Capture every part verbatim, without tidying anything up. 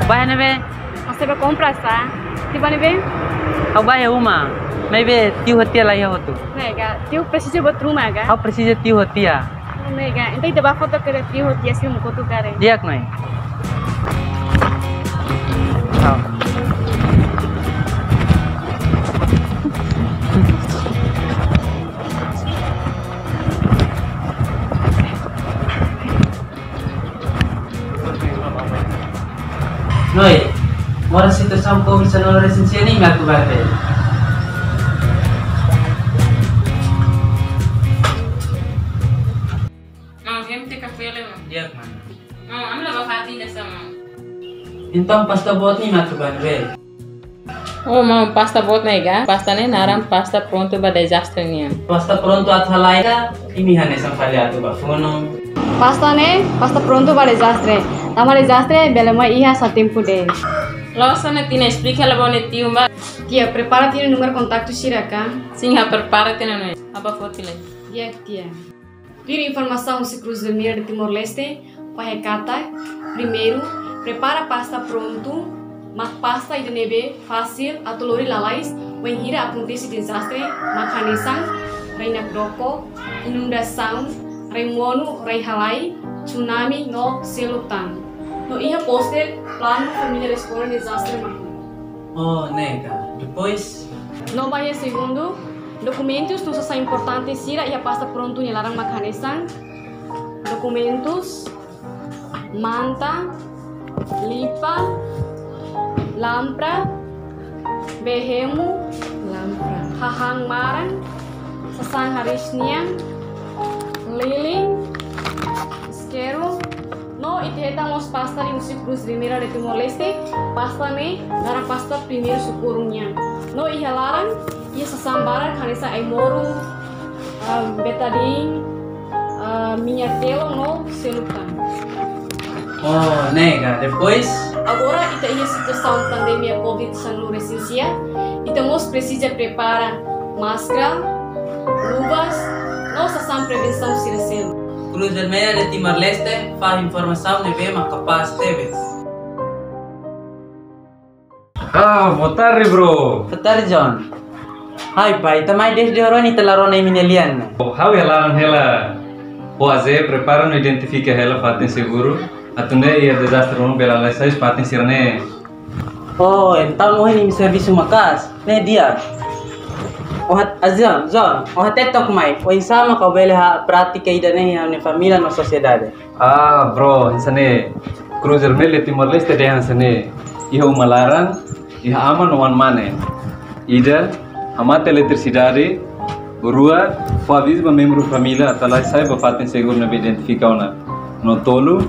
Bá iha ne'ebé? Ha'u sei bá kompras, ah. Tiu bá ne'ebé? Ha'u bá iha uma. Maibé tiu hotu tiha la iha hotu. Ne'e ka, tiu presiza buat ruma ka? Ha'u presiza tiu hotu tiha. Ne'e ka, entaun ita bá foto karik tiu hotu tiha, sei mós kotu karik. Di'ak, Nai. Ha'u. Noi, moras situasaun covid sanulu resin sia ne'e imi atu bá ne'ebé? Maun, imi teka fele, maun. Di'ak, maun. Maun, ami la bá fatin ida-ne'e, maun. Entaun pasta boot ne'e imi atu bá ne'ebé? Oh, maun, pasta boot ne'e ka? Pasta ne'e naran pasta prontu ba dezastre nian. Pasta prontu atu halai ka, imi hanesan fali atu bá funu? Pasta ne'e, pasta prontu ba dezastre. Tanba dezastre bele mai iha sá tempu de'it. Loos ona, tia ne'e esplika hela ba ó-nia tiu bá. Tia, prepara tia-nia númeru kontaktu sira ka? Sin, ha'u prepara tiha ona. Ha'u bá foti lai. Di'ak, tia. Tuir informasaun husi Cruz Vermelha de Timor-Leste, fahe katak, primeiru, prepara pasta prontu, mak pasta ida ne'ebé fasil atu lori lalais, wainhira akontese dezastre, mak hanesan, rai nakdoko, inundasaun, rai monu, rai halai, tsunami, no seluk tan. No iha poster, planu família responde dezastre mak. Oh, ne'e ka. Depois? No ba iha segundu, dokumentus no sasán importante sira iha pasta prontu nia laran mak hanesan. Dokumentus, manta, lipa, lampra, bee hemu, lampra, hahán maran, sasán hariis nian, lilin, iskeru, no ita hetan mós pasta liuhusi Cruz Vermelha de Timor-Leste, pasta ne'e naran pasta primeiru sokorru nian. No iha laran, iha sasán barak hanesan ai-moruk, ah, betadine, ah, minya telon no seluk tan. Oh, ne'e ka, depois? Agora ita iha situasaun pandemia covid sanulu resin sia, ita mós presiza prepara máskara, luvas, no sasán prevensaun sira seluk. Cruz Vermelha de Timor-Leste, fahe informasaun ne'ebé mak kapás tebes. Ah, boa tarde, bro. Boa tarde, John. Hai, pai, ita mai dezde oras ne'e ita la rona imi-nia lian ne'e. Oh, ha'u iha laran hela. Ó aze prepara no identifika hela fatin seguru. Atu nune'e iha dezastre ruma bele lalais sai fatin sira-ne'e. Oh, entaun ohin imi servisu maka'as. Ne'e di'ak. Ó hat-, ah, John, John, ó hatete took mai. Oinsá mak ó bele halo prátika ida-ne'e iha ó-nia família no sosiedade? Ah, bro, hanesan ne'e. Cruz Vermelha Timor-Leste dehan hanesan ne'e. Iha uma laran, iha aman no oan mane. Ida, hamate eletrisidade, rua, fó avizu ba membru família atu lalais sai ba fatin seguru ne'ebé identifika ona. No tolu,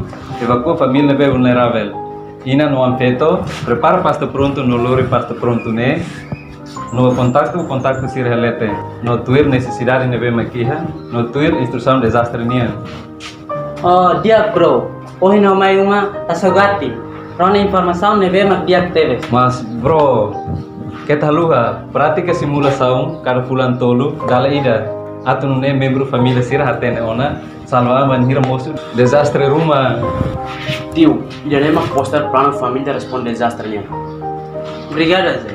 evakua família ne'ebé vulneravel. Inan no oan-feto, prepara pasta prontu no lori pasta prontu ne'e. No kontaktu, kontaktu sira iha leten. No tuir nesesidade ne'ebé mak iha, no tuir instrusaun dezastre nian. Oh, di'ak, bro. Ohin ha'u mai uma, ha'u sogati. Rona informasaun ne'ebé mak di'ak tebes. Mas, bro, keta haluha, pratika simulasaun kada fulan tolu, dala ida. Atu nune'e membru família sira hatene ona, salva an bainhira mosu dezastre ruma. Tiu, ida-ne'e mak poster planu família responde dezastre nian. Obrigadu, Zé.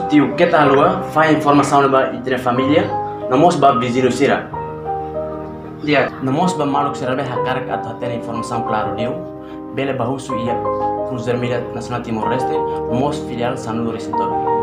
Tiu, keta haluha, fahe informasaun ba ita-nia família, no mós ba viziñu sira. Di'ak. No mós ba maluk sira ne'ebé hakarak atu hatene informasaun klaru liu, bele bá husu iha Cruz Vermelha Nacional Timor-Leste, no mós filiál sanulu resin tolu.